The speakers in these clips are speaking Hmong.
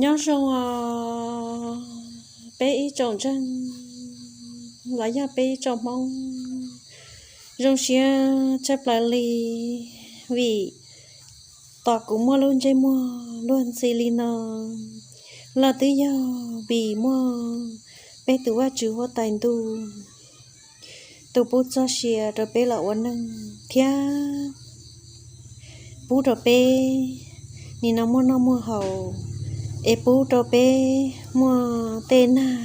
Nyob zoo os peb ib tsoom ntseeg los yog peb ib tsoom Hmoob, zoo siab tshaj plaws li vim tos kuv muaj lub ntsej muag luag ntxhi li no los twb yog vim muaj peb tus Vajtswv huab tais ntuj tus pub txoj sia rau peb los ua neej thiab pub rau peb nim no muaj noj muaj haus, es pub rau peb muaj tej nag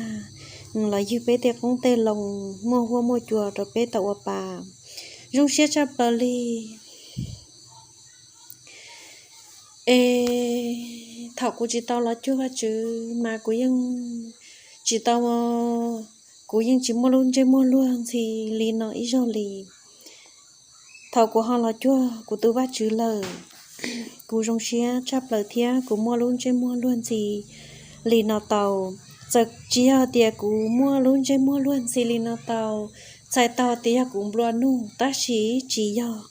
los ywg peb tej qoob tej loo, muaj huab muaj cua rau peb tau ua pa. Zoo siab tshaj plaws li. Es thaum kuv tsis tau los cuag Vajtswv mas kuv yeej tsis tau, kuv yeej tsis muaj lub ntsej muag luag ntxhi li no ib zaug li. Thaum kuv ho los cuag kuv tus Vajtswv lawm, kuv zoo siab tshaj plaws thiab kuv muaj lub ntsej muag luag ntxhi li no tau. Txawm tsis yog tias kuv muaj lub ntsej muag luag ntxhi li no tau, txhais tau tias yog kuv nplua nuj, tab sis tsis yog,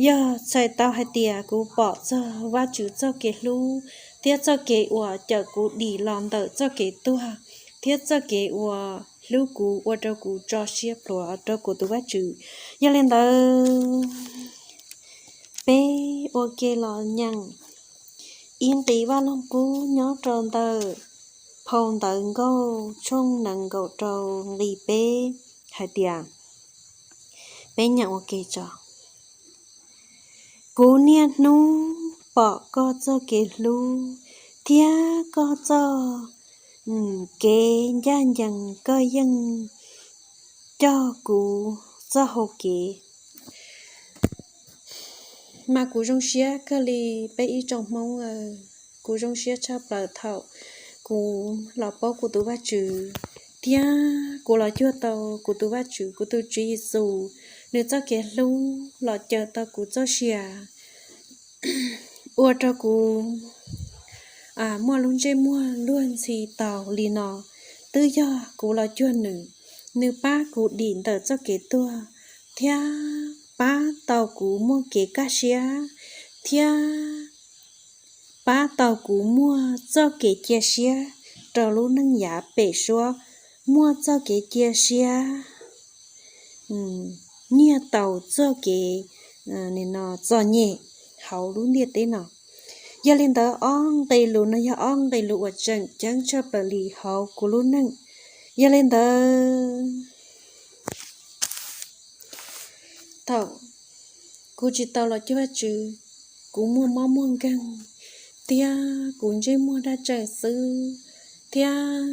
yog txhais tau hais tias kuv pom txog Vajtswv txoj kev hlub thiab txoj kev uas cawm kuv dim los ntawm txoj kev tuag, thiab txoj kev uas hlub kuv ua rau kuv tso siab pluav rau kuv tus Vajtswv. Yog li ntawd, peb ua ke los nyeem ib nqi Vaj Loog Kub nyob rau ntawm phau Ntawv Nkauj tshooj nees nkaum rau nqi peb hais tias, peb nyeem ua ke tso. Kuv niaj hnub pom koj txoj kev hlub thiab koj txoj kev ncaj ncees, koj yeej coj kuv txoj hau kev. Mas kuv zoo siab kawg li peb ib tsoom Hmoob, kuv zoo siab tshaj plaws thaum kuv los paub kuv tus Vajtswv thiab kuv los cuag tau kuv tus Vajtswv, kuv tus Tswv Yexus, nws txoj kev hlub los cawm tau kuv txoj sia, ua rau kuv muaj lub ntsej muag luag ntxhi tau li no. Twb yog kuv los cuag nws, nws pab kuv dim ntawm txoj kev tuag, thiab pab tau kuv muaj kev kaj siab, thiab pab tau kuv muaj txoj kev cia siab rau lub neej yav pem suab, muaj txoj kev cia siab nyiag tau txoj kev txom nyem hauv lub ntiaj teb no. Yog li ntawd, ob nqe lus no yog ob nqe lus uas tseem ceeb tshaj plaws li hauv kuv lub neej. Yog li ntawd, thaum kuv tsis tau los cuag Vajtswv, kuv muaj mob muaj nkeeg, thiab kuv ntsej muag daj tseem xwb, thiab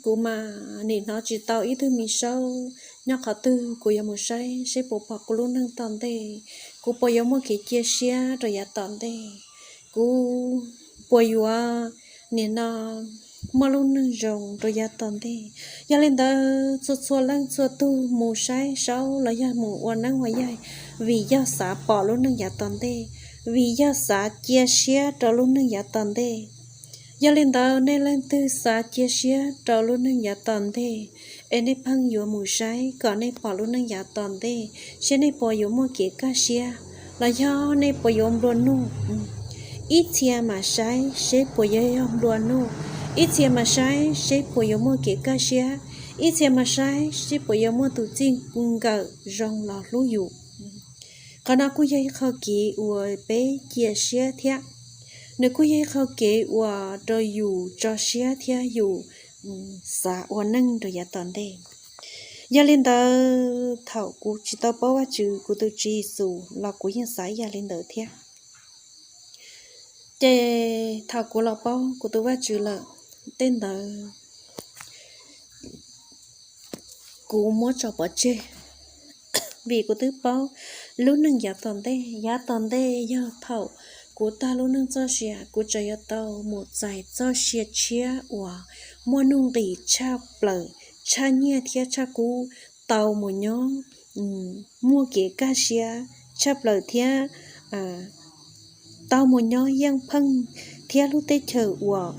kuv mas nim hnov tsis tau ib tug me saub nyob qhov twg, kuv yuav mus saib seb puas pom kuv lub neej tom ntej, kuv puas yuav muaj kev cia siab rau yav tom ntej, kuv puas yuav nim no muaj lub neej zoo rau yav tom ntej. Yog li ntawd, txhua txhua leej txhua tug mus saib saub los yog mus ua neeb ua yaig vim yog xav pom lub neej yav tom ntej, vim yog xav cia siab rau lub neej yav tom ntej. Yog li ntawd, nej leej twg xav cia siab rau lub neej yav tom ntej, es nej pheej yuav mus saib kom nej pom lub neej yav tom ntej seb nej puas yuav muaj kev kaj siab, los yog nej puas yuav nplua nuj. Ib txhia mam saib seb puas yuav yog nplua nuj, ib txhia mam saib seb puas yuav muaj kev kaj siab, ib txhia mam saib seb puas yuav muaj tus txij nkawm zoo los hlub yus. Qhov no kuj yog ib qho kev uas peb cia siab thiab, nws kuj yog ib qho kev uas rau yus tso siab thiab yus xav ua neej rau yav tom ntej. Yog li ntawd, thaum kuv tsis tau paub Vajtswv, kuv tus Tswv Yexus los kuv yeej xav ib yam li ntawd thiab. Ces thaum kuv los paub kuv tus Vajtswv lawm, tej ntawd kuv muab tso pov tseg, vim kuv twb paub lub neej yav tom ntej. Yav tom ntej yog thaum kuv tag lub neej txoj sia, kuv tseem yuav tau mus txais txoj sia tshiab uas muaj nuj nqis tshaj plaws, tshaj nyiaj thiab tshaj kub, tau mus nyob muaj kev kaj siab tshaj plaws thiab tau mus nyob yeej pheej thiab lub teb chaws uas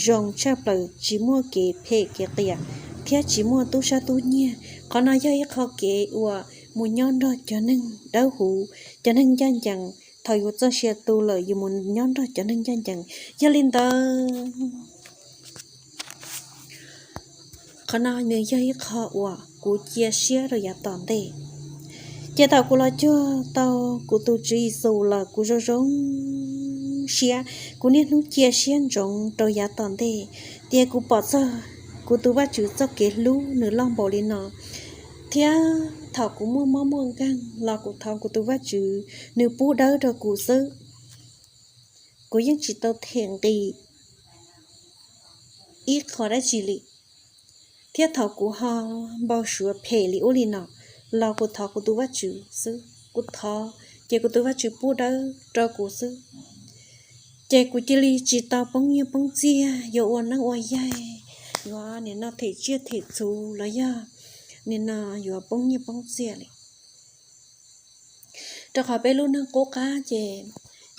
zoo tshaj plaws, tsis muaj kev phem kev qias thiab tsis muaj tub sab tub nyiag. Qhov no yog ib qho kev uas mus nyob nrog cov neeg dawb huv, cov neeg ncaj ncees. Thaum yus txoj sia tu lawm, yus mus nyob nrog cov neeg ncaj ncees. Yog li ntawd, Qhov no nws yog ib qho uas kuv cia siab rau yav tom ntej. Ces thaum kuv los cuag tau kuv tus Tswv Yexus lawm, kuv zoo zoo siab, kuv niaj hnub cia siab ntsoov rau yav tom ntej, tias kuv pom txog kuv tus Vajtswv txoj kev hlub nws loj npaum li no, thiab thaum kuv muaj mob muaj nkeeg los kuv thov kuv tus Vajtswv nws pub dawb rau kuv xwb. Kuv yeej tsis tau them nqi ib qho dab tsi li, thiab thaum kuv ho npau suav phem li ub li no los kuv thov kuv tus Vajtswv xwb, kuv thov ces kuv tus Vajtswv pub dawb rau kuv xwb. Ces kuv cia li tsis tau poob nyiaj poob txiaj, yuav ua neeb ua yaig, yuav nim no them tsiaj them txhu los yog nim no yuav poob nyiaj poob txiaj li. Rau qhov peb lub neej qub qab ces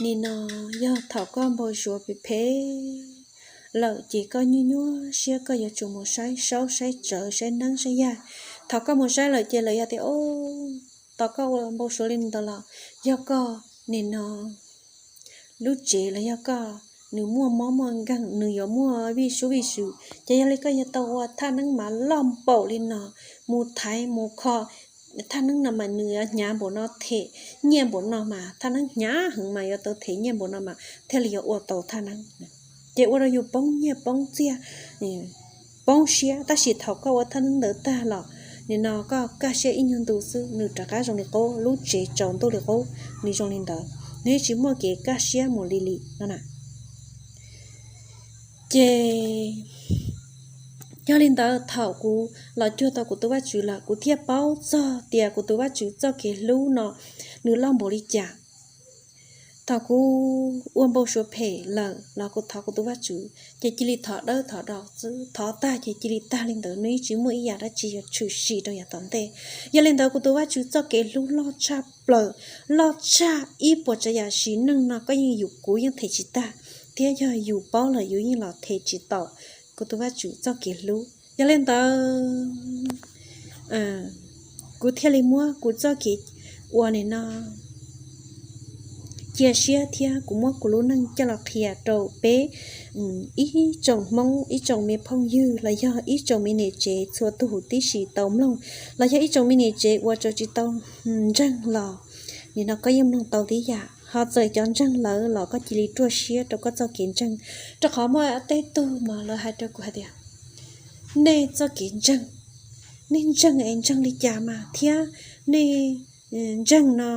nim no yog thaum koj npau suav phem phem lawm ces koj nyuaj nyuaj siab koj yuav tsum mus saib saub saib tsawv saib neeb saib yaig. Thaum koj mus saib lawm ces lawv yog tias, o, tau koj ua npau suav li ntawd los yog koj nim no lub tsev los yog koj nws muaj mob muaj nkeeg, nws yuav muaj vij sub vij sw. Ces yog li koj yuav tau ua thaj neeb mas loj npaum li no, mus thaiv mus kho thaj neeb no mas nws hnyav npaum no, them nyiaj npaum no mas, thaj neeb hnyav heev mas yuav tau them nyiaj npaum no mas thiaj li yuav ua tau thaj neeb. Ces ua rau yus poob nyiaj poob txiaj, poob siab, tab sis thaum koj ua thaj neeb ntawd tag los nim no koj kaj siab ib nyuag ntu xwb nws rov qab zoo li qub, lub tsev tsaus ntuj li qub, nws zoo li ntawd, nws yeej tsis muaj kev kaj siab mus li li no na. Ces yog li ntawd thaum kuv los cuag tau kuv tus Vajtswv lawm kuv thiaj paub txog tias kuv tus Vajtswv txoj kev hlub no nws loj npaum li cas. Thaum kuv ua npau suav phem lawm los kuv thov kuv tus Vajtswv ces cia li thov dawb thov do xwb, thov tag ces cia li tag li ntawd, nws yeej tsis muaj ib yam dab tsi yuav tshwm sim rau yav tom ntej. Yog li ntawd kuv tus Vajtswv txoj kev hlub loj tshaj plaws, loj tshaj ib puas tsav yam sim neej no koj yeej yus kuv yeej them tsis tag, thiab yog yus paub lawm yus yeej los them tsis tau kuv tus Vajtswv txoj kev hlub. Yog li ntawd kuv thiaj li muab kuv txoj kev ua nim no cia siab thiab kuv muab kuv lub neej coj los qhia rau peb ib tsoom Hmoob, ib tsoom me phooj ywg los yog ib tsoom me niam tsev txhua tus tib si tau mloog, los yog ib tsoom me niam tsev uas tseem tsis tau ntseeg los nim no koj yeej mloog tau tib yam. Ho txawm cov ntseeg lawm los koj cia li ruaj siab rau koj txoj kev ntseeg, rau qhov muaj tej tug mas lawv hais rau kuv hais tias, nej txoj kev ntseeg, nej ntseeg es ntseeg li cas mas thiab nej ntseeg no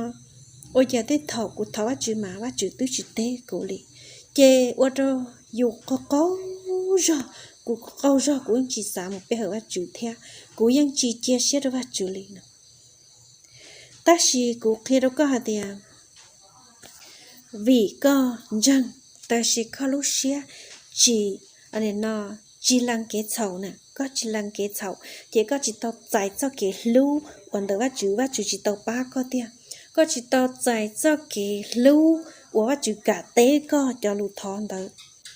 ua cas tej thaum kuv thov Vajtswv mas Vajtswv twb tsis teb kuv li. Ces ua rau yus qaug qaug zog, kuv qaug zog kuv yeej tsis xav mus pe hawm Vajtswv thiab kuv yeej tsis cia siab rau Vajtswv li no. Tab sis kuv qhia rau koj hais tias vim koj ntseeg, tab sis koj lub siab tsis, no, tsis lees kev txhaum na, koj tsis lees kev txhaum ces koj tsis tau txais txoj kev hlub uas ntawm Vajtswv, Vajtswv tsis tau pab koj tiag, koj tsis tau txais txoj kev hlub uas Vajtswv kam teb koj cov lus thov ntawd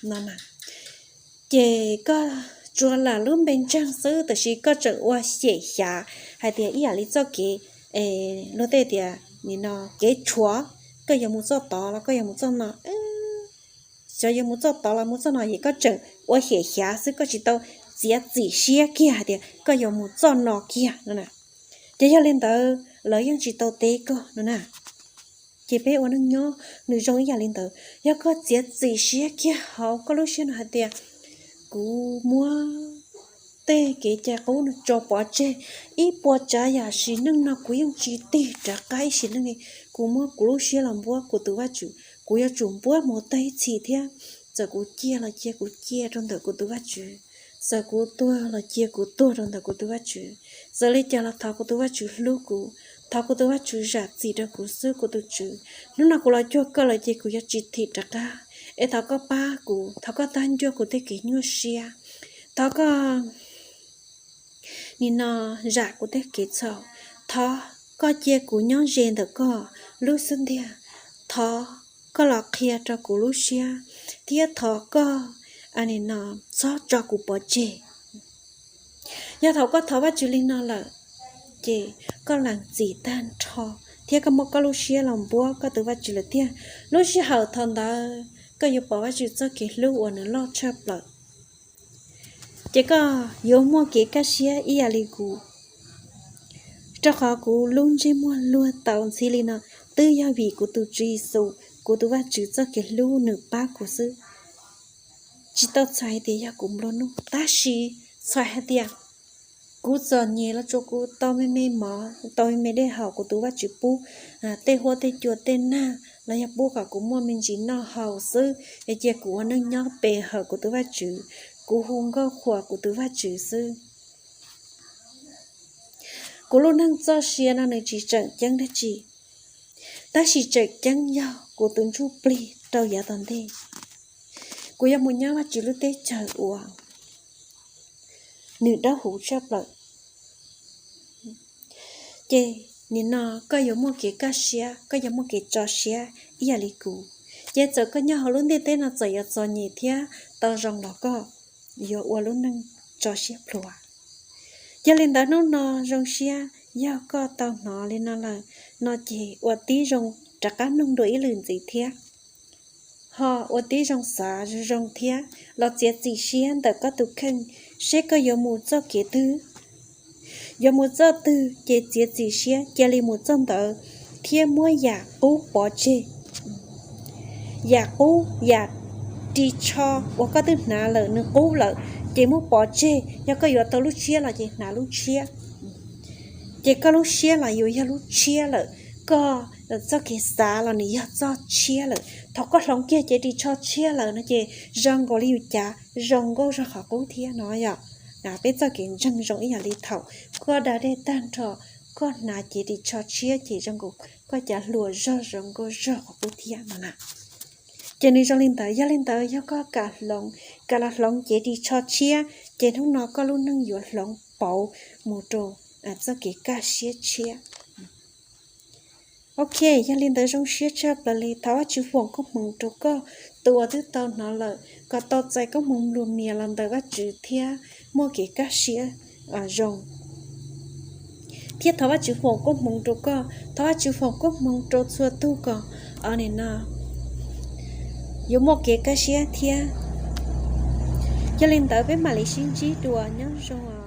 no na. Ces koj tsuas lam lub npe ntseeg xwb tab sis koj tseem ua xyem xyav hais tias ib yam li txoj kev, luag tej tias nim no kev tshuav, koj yuav mus txoj tod los koj yuav mus txoj no, xyov yuav mus txoj tod los mus txoj no es koj tseem ua xyem xyav xwb, koj tsis tau txiav txim siab kiag hais tias koj yuav mus txoj no kiag no na. Ces yog li ntawd lawv yeej tsis tau teb koj no na. Ces peb ua neej nyob nws zoo ib yam li ntawd, yog koj txiav txim siab kiag hauv koj lub siab no hais tias kuv muab tej kev cai qub no tso pov tseg, ib puas tsav yam sim neej no kuv yeej tsis tig rov qab ib sim neej li, kuv muab kuv lub siab los npuab kuv tus Vajtswv, kuv yuav tsum npuab mus tag ib txhis thiab. Txawm kuv ciaj los cia kuv ciaj rau ntawm kuv tus Vajtswv, txawm kuv tuag los cia kuv tuag rau ntawm kuv tus Vajtswv, txawm li cas los thov kuv tus Vajtswv hlub kuv, thov kuv tus Vajtswv zam txim rau kuv xwb kuv tus Tswv. Hnub no kuv los cuag koj lawm ces kuv yuav tsis thim rov qab, es thov koj pab kuv, thov koj tag ncua kuv tej kev nyuaj siab, thov koj nim no zam kuv tej kev txhaum, thov koj cia kuv nyob ze ntawm koj lub xub ntiag, thov koj los qhia rau kuv lub siab, thiab thov koj nim no txhob tso kuv pov tseg. Yog thaum koj thov Vajtswv li no lawm, ces koj lees txim tag nrho thiab koj muab koj lub siab los npuab koj tus Vajtswv lawm tiag, lub sij hawm thaum ntawd koj yuav pom Vajtswv txoj kev hlub uas nws loj tshaj plaws. Ces koj yuav muaj kev kaj siab ib yam li kuv, rau qhov kuv lub ntsej muag luag tau ntxhi li no twb yog vim kuv tus Tswv Yexus, kuv tus Vajtswv txoj kev hlub nws pab kuv xwb. Tsis tau txhais hais tias yog kuv nplua nuj, tab sis txhais hais tias kuv txom nyem los tsuas kuv tau me me mov, tau me me dej haus, kuv tus Vajtswv pub tej huab tej cua tej nag los yog pub kom kuv muaj me ntsis noj haus xwb, es cia kuv ua neej nyob pe hawm kuv tus Vajtswv, kuv hu nkauj qhuas kuv tus Vajtswv xwb. Kuv lub neej txoj sia no nws tsis tseem ceeb dab tsi, tab sis tseem ceeb yog kuv tus ntsuj plig rau yav tom ntej. Kuv yuav mus nyob Vajtswv lub teb chaws uas nws dawb huv tshaj plaws. Ces nim no koj yuav muaj kev kaj siab, koj yuav muaj kev tso siab ib yam li kuv. Ces txawm koj nyob hauv lub ntiaj teb no txawm yuav txom nyem thiab tau zoo los koj yuav ua lub neej tso siab plhuav. Yog li ntawd hnub no zoo siab yog koj tau hnov li no lawm no ces ua tib zoo rov qab mloog dua ib lwm ntxiv thiab, ho ua tib zoo xav zoo zoo thiab los txiav txim siab ntawm koj tus kheej seb koj yuav mus txoj kev twg. Yuav mus txoj twg ces txiav txim siab cia li mus txoj ntawd thiab muab yam qub pov tseg. Yam qub, yam ris tsho uas koj twb hnav lawm nws qub lawm, ces muab pov tseg. Yog koj yuav tau lub tshiab los ces hnav lub tshiab, ces koj lub siab los yuav yog lub tshiab lawm, koj txoj kev xav los nws yog txoj tshiab lawm. Thaum koj hloov kiag cev ris tsho tshiab lawm no ces zoo nkaus li yus cav zoo nkauj zog qhov qub thiab no yom. Peb txoj kev ntseeg zoo ib yam li thaum koj da dej tag nrho, koj hnav cev ris tsho tshiab ces zoo nkaus koj cav hluas zog zoo nkauj zog qhov qub thiab no na. Ces nws zoo li ntawd, yog li ntawd yog koj kam hloov, kam los hloov cev ris tsho tshiab, ces hnub no koj lub neej yuav hloov pauv mus rau txoj kev kaj siab tshiab. Ok, yog li ntawd zoo siab tshaj plaws li, thov Vajtswv foom koob hmoov rau koj tus uas twb tau hnov lawm kom tau txais koob hmoov nplua mias los ntawm Vajtswv thiab muaj kev kaj siab zoo. Thiab thov Vajtswv foom koob hmoov rau koj, thov Vajtswv foom koob hmoov rau txhua tug kom nim no yuav muaj kev kaj siab thiab. Yog li ntawd peb mam li sib ntsib dua, nyob zoo.